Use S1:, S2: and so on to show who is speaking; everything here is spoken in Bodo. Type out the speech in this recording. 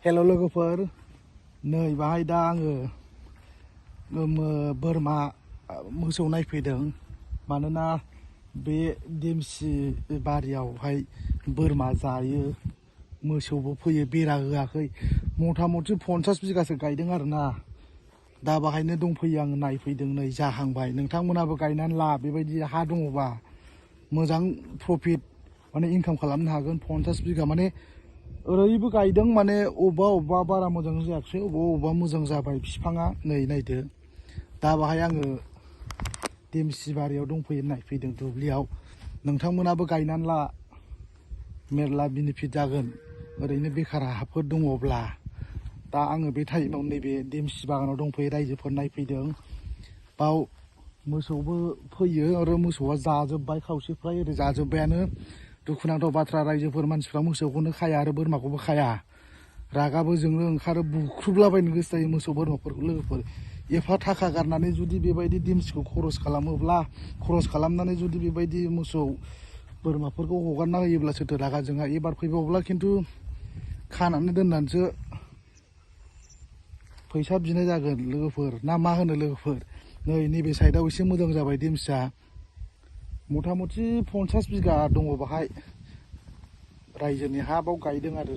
S1: हेल' लोगोफोर नै बाहाय दा आङो बोरमा मोसौ नायफैदों मानोना बे देमसि बारियावहाय बोरमा जायो मोसौबो फैयो बेरा होआखै मथा मथि 50 बिगासो गायदों आरोना दा बाहायनो दंफैयो आङो नायफैदों नै जाहांबाय नोंथांमोनाबो गायनानै ला बेबायदि हा दङबा मोजां प्रफिट माने इनकाम खालामनो हागोन 50 बिगा माने ओरैबो गायदों माने अबेबा बारा मोजां जायाखै अबेबा मोजां जाबाय बिफाङा नै नायदो दा बाहाय आङो देमसि बारियाव दंफैयो नायफैदों दुब्लियाव नोंथांमोनाबो गायनानै ला मेरला बेनिफिट जागोन ओरैनो बेखार हाफोर दङब्ला दा आङो बे टाइमाव नैबे देमसि बागानाव दंफैयो रायजोफोर नायफैदों बाव मोसौबो फैयो आरो मोसौआ जाजोब्बाय खावसेफ्रा ओरै जाजोब्बायानो दुखुनांथाव बाथ्रा रायजोफोर मानसिफ्रा मोसौखौनो खाया आरो बोरमाखौबो खाया रागाबो जोंनो ओंखारो बुख्रुबलाबायनो गोसो जायो मोसौ बोरमाफोरखौ लोगोफोर एफा थाखा गारनानै जुदि बेबायदि देमसिखौ खरस खालामोब्ला खरस खालामनानै जुदि बेबायदि मोसौ बोरमाफोरखौ हगारना होयोब्ला सोरथो रागा जोंहा एबार फैबावब्ला खिन्थु खानानै दोननानैसो फैसा बिनाय जागोन लोगोफोर ना मा होनो लोगोफोर नै नैबे साइडआव एसे मोजां जाबाय देमसिया मथा मथि 50 बिगा दङ बाहाय रायजोनि हा बाव गायदों आरो